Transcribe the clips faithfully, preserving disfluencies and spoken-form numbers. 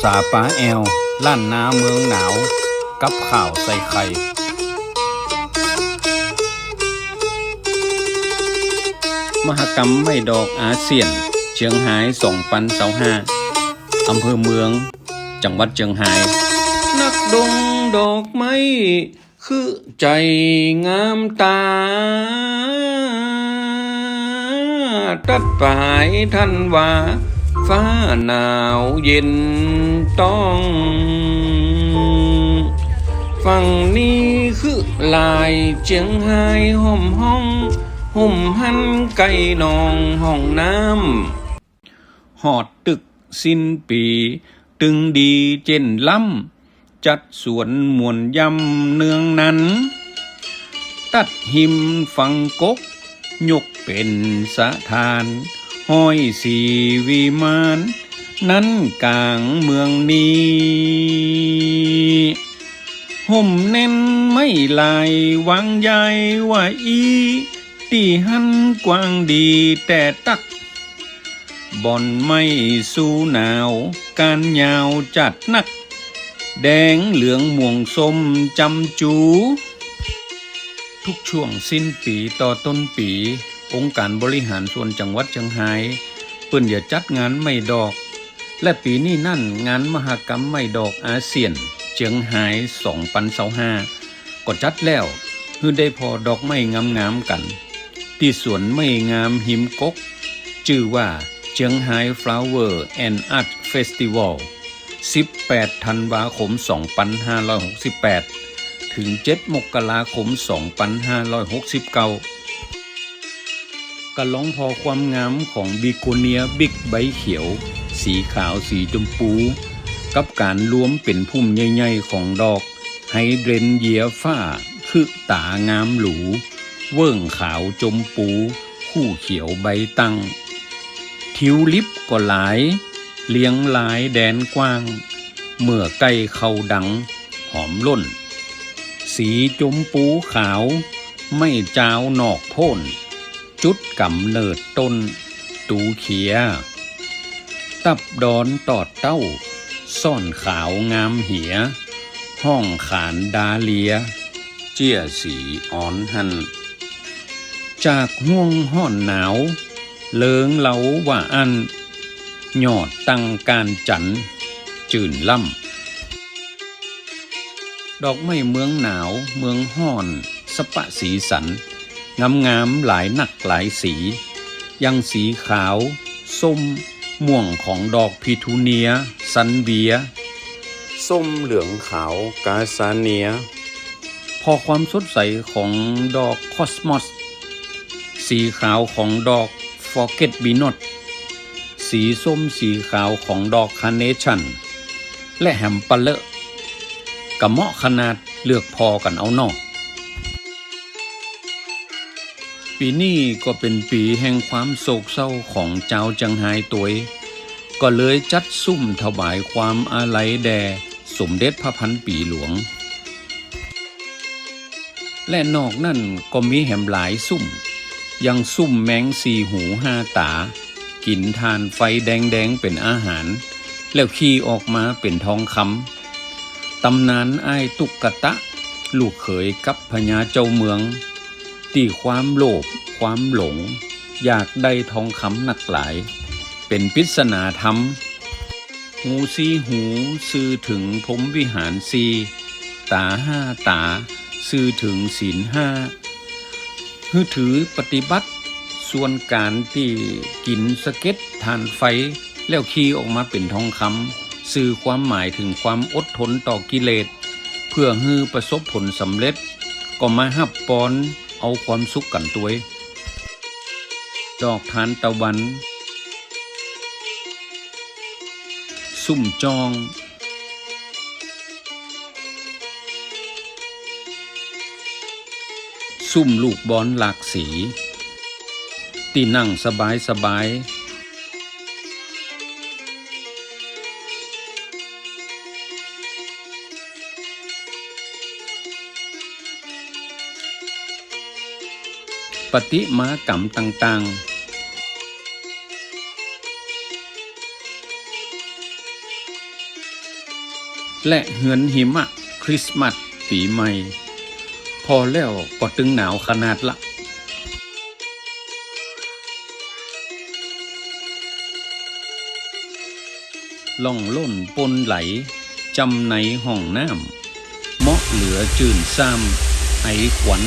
สาปาแอว ล้านนาเมืองหนาว กับข่าวใส่ไข่ มหกรรมไม้ดอกอาเซียน เจียงฮาย สองปันซาวห้า อำเภอเมือง จังหวัดเจียงฮาย นักดงดอกไม้ คือใจ๋งามต๋า ตั๊ดป๋ายธันวา ฟ้าหนาวเย็นต้อง ฝั่งนี้คือหลาย เจียงฮายห้อมฮ้อง ห่มฮั่นใก้หนองห้องน้ำ ฮอดตึกสิ้นปี๋ ตึงดีเจ้นล้ำ จัดสวนม่วนย่ำเนืองนัน ตั๊ดฮิมฝั่งกก ยกเป๋นสถาน ฮ้อยศรีวิมาน นั้นก๋างเมืองนี้ ห่มแน่นไม้ลาย วางยายว่าอี้ ตี้หั้นกว้างดีแต่ตั๊ก บ่อนไม้สู้หนาว ก้านยาวจัดนัก แดงเหลืองม่วงส้มจำจู ทุกช่วงสิ้นปี๋ต่อต้นปี๋ องค์การบริหารส่วนจังหวัดเจียงฮาย เปิ้นจะจัดงานไม้ดอก และปี๋นี้นั้น งานมหกรรมไม้ดอกอาเซียน เจียงฮาย สองปันซาวห้า ก็จัดแล้ว หื้อได้ผ่อดอกไม้งามๆ กั๋น ตี้สวนไม้งามฮิมกก จื้อว่า Chiang Hai Flower and Art Festival สิบแปดธันวาคม สองปันห้าร้อยหกสิบแปด เถิง เจ็ดมกราคม สองปันห้าร้อยหกสิบเก้า กะลองผ่อความงามของบิโกเนียบิ๊กใบเขียว สีขาว สีจมพู กับก๋านรวมเป๋นพุ่มใหญ่ๆ ของดอกไฮเดรนเยียฟ้า คือต๋างามหรู เวิ้งขาวจมพู คู่เขียวใบตั้ง ทิวลิปก็หลาย เรียงรายแดนกว้าง เมื่อใก้เข้าดัง หอมล่น สีจมพูขาว ไม้จาวนอกโพ่น จุดก๋ำเนิดต้น ตูเขีย ตับดอนตอดเต้า ซ่อนขาวงามเหีย ห้องขานดาเลีย เจี้ยสีอ่อนหั้น จากห้วงฮ้อนหนาว เลิงเลาว่าอั้น ยอดตั้งก้านจั๋น จื่นล้ำ ดอกไม้เมืองหนาว เมืองฮ้อน สะปะสีสัน งามๆ หลายนักหลายสี อย่างสีขาว ส้ม ม่วงของดอกพีทูเนีย ซันเวีย ส้มเหลืองขาว กาซาเนีย ผ่อความสดใสของดอกคอสมอส สีขาวของดอกฟอร์เก็ตมีนอท สีส้มสีขาวของดอกคาร์เนชัน และแหมปะเลอะ กะเหมาะขนาด เลือกผ่อกั๋นเอาเนาะ ปี๋นี้ก็เป๋นปี๋แห่งความโศกเศร้าของจาวเจียงฮายตวย ก็เลยจัดสุมถวายความอาลัยแด่สมเด็จพระพันปี๋หลวง และนอกนั้นก็มีแหมหลายสุม อย่างสุมแมงสี่หูห้าต๋า กิ๋นถ่านไฟแดงๆ เป๋นอาหาร แล้วขี่ออกมาเป๋นทองคำ ต๋ำนานอ้ายตุ๊กตะ ลูกเขยกับพญาเจ้าเมือง ตี้ความโลภ ความหลง อยากได้ทองคำนักหลาย เป๋นปริศนาธรรม หูสี่หู สื่อเถิงพรหมวิหารสี่ ต๋าห้าต๋า สื่อเถิงศีลห้า หื้อถือปฏิบัติ ส่วนก๋านตี้กิ๋นสะเก็ดถ่านไฟ แล้วขี่ออกมาเป๋นทองคำ สื่อความหมายเถิงความอดทนต่อกิเลส เพื่อหื้อประสบผลสำเร็จ ก็มาฮับปอนเอาความสุขกั๋นตวย ดอกทานตะวัน สุมจ้อง สุมลูกบอลหลากสี ตี้นั่งสบายๆ ประติมากรรมต่างๆ เ และเฮือนหิมะคริสต์มาสปี๋ใหม่ ผ่อแล้วก็ตึงหนาวขนาดละ ล่องล้นปนไหล จำในห้องน้ำ เมาะเหลือจื้นซ่าม ไอควัน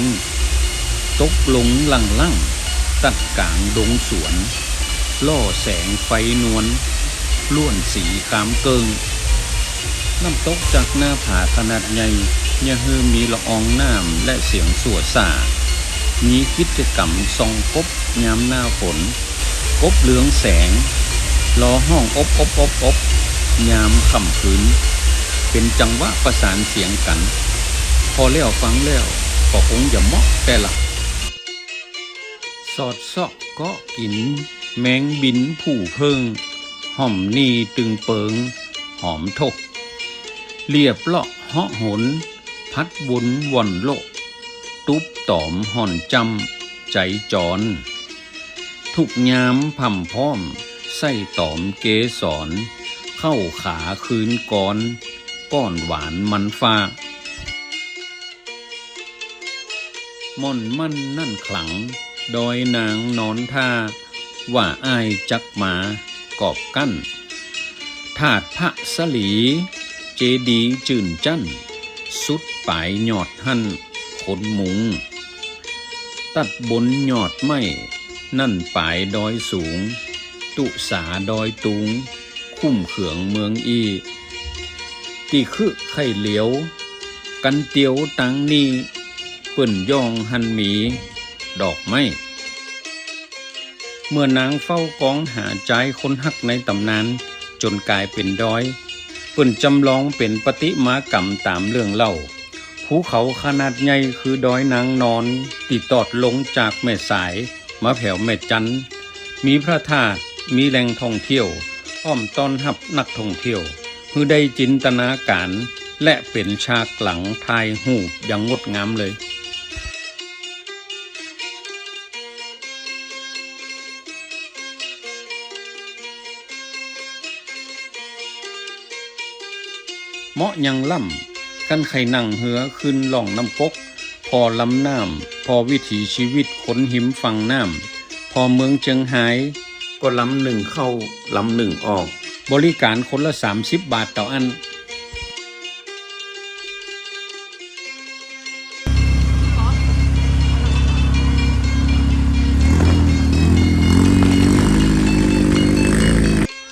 ตกลงลังๆ ตัดก๋างดงสวน ล่อแสงไฟนวล ล้วนสีคามเกิ่ง น้ำตกจากหน้าผาขนาดใหญ่ เยียะหื้อมีละอองน้ำและเสียงสั่วซ่า มีกิจกรรมส่องกบยามหน้าฝน กบเรืองแสง ลอฮ้องอบอบอบอบ ยามค่ำคืน เป๋นจังหวะประสานเสียงกั๋น ผ่อแล้วฟังแล้วก็คงจะเมาะแต๊ละ สอดเซาะเกาะกิ๋น แมงบินผู้เพิ่ง ฮ่อมนี่ตึงเปิง หอมทก เลียบเลาะเหาะหน พัดวนว่อนโละ ตุ๊บต๋อมห่อนจ้ำ ใจ๋จอน ทุกยามพร่ำพร้อม ใส้ต๋อมเกสร เข้าขาคืนกร ก้อนหวานมันฟ้า ม่อนมั่นนั่นขลัง ดอยนางนอนท่า ว่าอ้ายจักมากอบกั้น ธาตุพระสะหลี เจดีย์จื้นจั้น สุดป๋ายยอดหั้นขนมุง ตัดบนยอดไม้ นั่นป๋ายดอยสูง ตุ๊สาดอยตุง คุ้มเขืองเมืองอี้ ตี้คึใค่เหลียว กั๋นเตียวตางนี้ เปิ้นย่องหั้นมี ดอกไม้ เมื่อนางเฝ้ากองหาจายคนฮักในต๋ำนาน จ๋นก๋ายเป๋นดอย เปิ้นจ๋ำลองเป๋นประติมากรรมต๋ามเรื่องเล่า ภูเขาขนาดใหญ่คือดอยนางนอน ตี้ตอดลงจากแม่สาย มาแผวแม่จัน มีพระธาตุ มีแหล่งท่องเที่ยว พร้อมต้อนฮับนักท่องเที่ยว หื้อได้จินตนาก๋าร และเป๋นฉากหลังถ่ายรูปอย่างงดงามเลย เหมาะยังล่ำ คันใค่นั่งเฮือขึ้นล่องน้ำก๊ก ผ่อลำน้ำ ผ่อวิถีชีวิตคนฮิมฝั่งน้ำ ผ่อเมืองเจียงฮาย ก็ลำนึ่งเข้า ลำนึ่งออก บริก๋ารคนละสามสิบบาทเต้าอั้น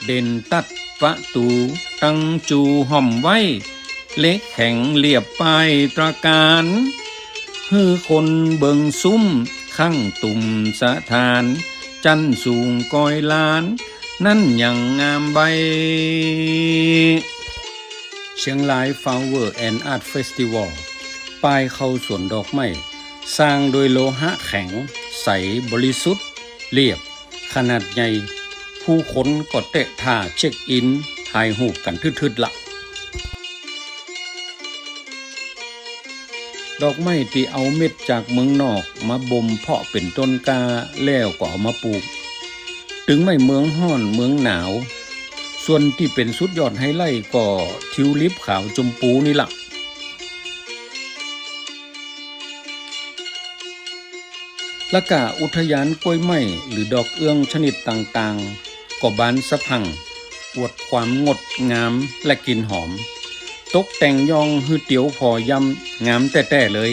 เด่นตัดประตู๋ ตั้งจู๋ฮ่อมไว้ เหล็กแข็งเรียบป้ายตระก๋าน หื้อคนเบิ่งซุม ข้างตุ้มสถาน จั้นสูงก้อยล้าน นั้นยังงามใบ เชียงราย Flower and Art Festival ป้ายเข้าสวนดอกไม้ สร้างโดยโลหะแข็ง ใส บริสุทธิ์ เรียบ ขนาดใหญ่ ผู้คนก็เต๊ะท่าเช็คอิน ถ่ายรูปกั๋นทึดๆ ละ ดอกไม้ตี้เอาเม็ดจากเมืองนอกมาบ่มเพาะเป๋นต้นกล้า แล้วก็เอามาปูก ตึงไม่เมืองฮ้อนเมืองหนาว ส่วนตี้เป๋นสุดยอดไฮไลต์ก็ทิวลิปขาวจมพูนี่ละ ละก้าอุทยานกล้วยไม้หรือดอกเอื้องชนิดต่างๆ ก็บานสะพรั่ง อวดความงดงามและกลิ่นหอม ตกแต่งย่องหื้อเตียวผ่อยำ งามแต๊ๆ เลย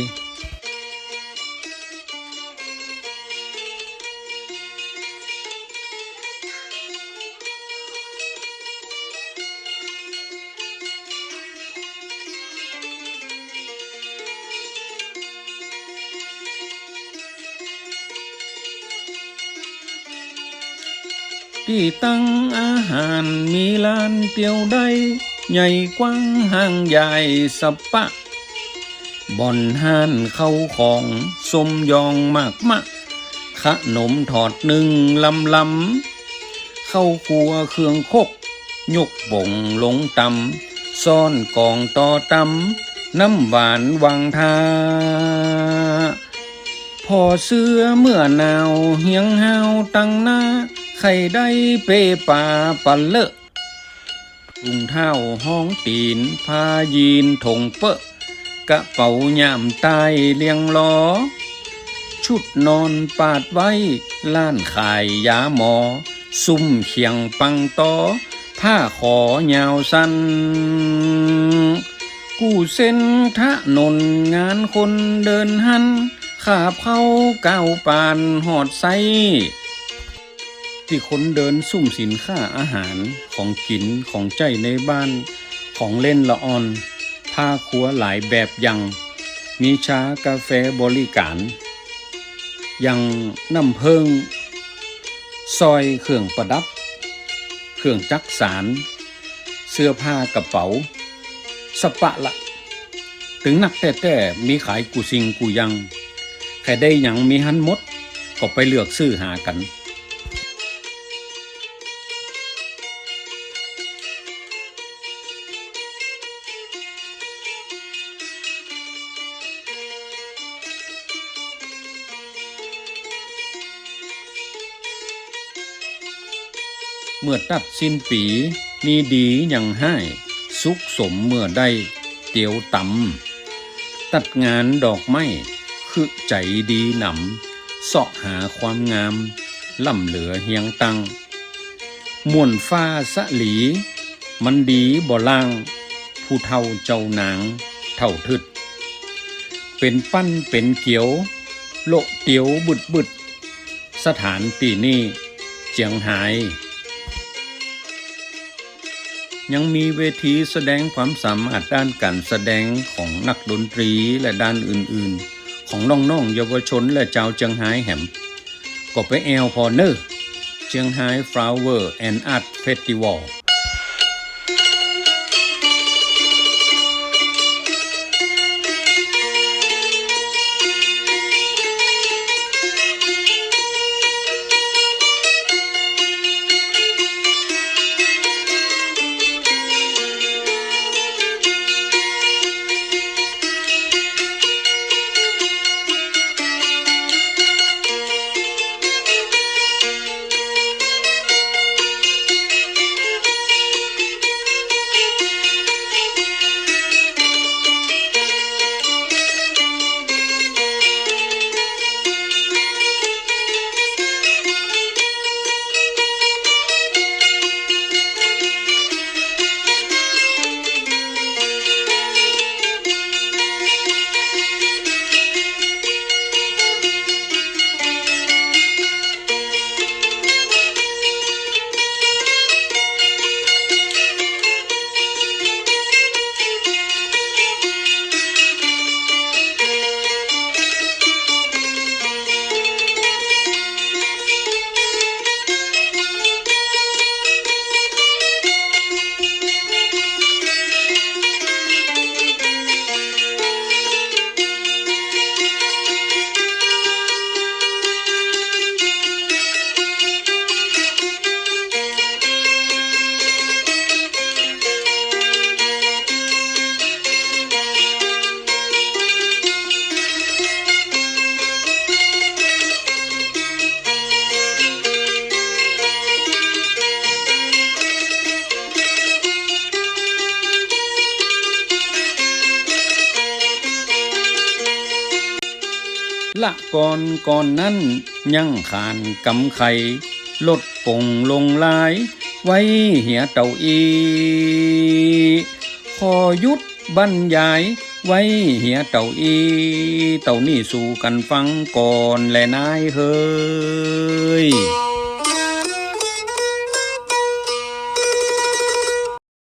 ตี้ตั้งอาหารมีลานเตียวได้ ใหญ่กว้างห้างใหญ่สะปะ บ่อนฮ้านเข้าของ ส้มยองหมากมะ ขนมถอดนึ่งลำๆ เข้าครัวเครื่องคก ยกป๋งลงตำ ซ้อนกองต่อตำ น้ำหวานวางท่า ผ่อเสื้อเมื่อหนาว เฮียงฮ้าวตังหน้า ใค่ได้เปป๋าปะเลอะ ถุงเท้าฮ้องตี๋น ผ้ายีนถงเป๊อะ กระเป๋าย่ามต้ายเลียงลอ ชุดนอนปาดไว้ ร้านขายยาหมอ ซุ่มเขียงปังตอ ผ้าขอยาวสั้น กู้เส้นถนนงานคนเดินหัน ขาบเข้าก้าวปานฮอดไส้ ตี้คนเดินซุ่มสินค้าอาหาร ของกิ๋น ของใจ๊ในบ้าน ของเล่นละอ่อน ผ้าครัวหลายแบบอย่าง มีชากาแฟบริก๋าน อย่างน้ำเผิ้ง สร้อย เครื่องประดับ เครื่องจักสาน เสื้อผ้ากระเป๋า สะปะละ ตึงนักแต๊ๆ มีขายกู้สิ่งกู้อย่าง ใผได้หยังมีหั้นหมด ก็ไปเลือกซื้อหากั๋น เมื่อตัดสิ้นปี๋ มีดียังฮ้าย สุขสมเมื่อได้เตียวตำ ตัดงานดอกไม้ คึใจ๋ดีหนำ เซาะหาความงาม ล้ำเหลือเฮียงตั้ง ม่วนฟ้าสะหลี มันดีบ่ล่าง ผู้เฒ่าเจ้านาง เฒ่าทึด เป๋นปั้นเป๋นเกียว โละเตียวบึดๆ สถานตี้นี่ เจียงฮาย ยังมีเวทีแสดงความสามารถด้านก๋านแสดงของนักดนตรีและด้านอื่นๆ ของน้องๆ เยาวชนและจาวเจียงฮายแหม ก็ไปแอ่วผ่อเน่อ Shanghai Flower and Art Festival ละก่อนก่อนนั้น ยังขานกำไข ลดปงลงลาย ไว้เหียเต้าอี้ ขอหยุดบรรยาย ไว้เหียเต้าอี้ เต้านี้สู่กั๋นฟังก่อนแลนายเฮย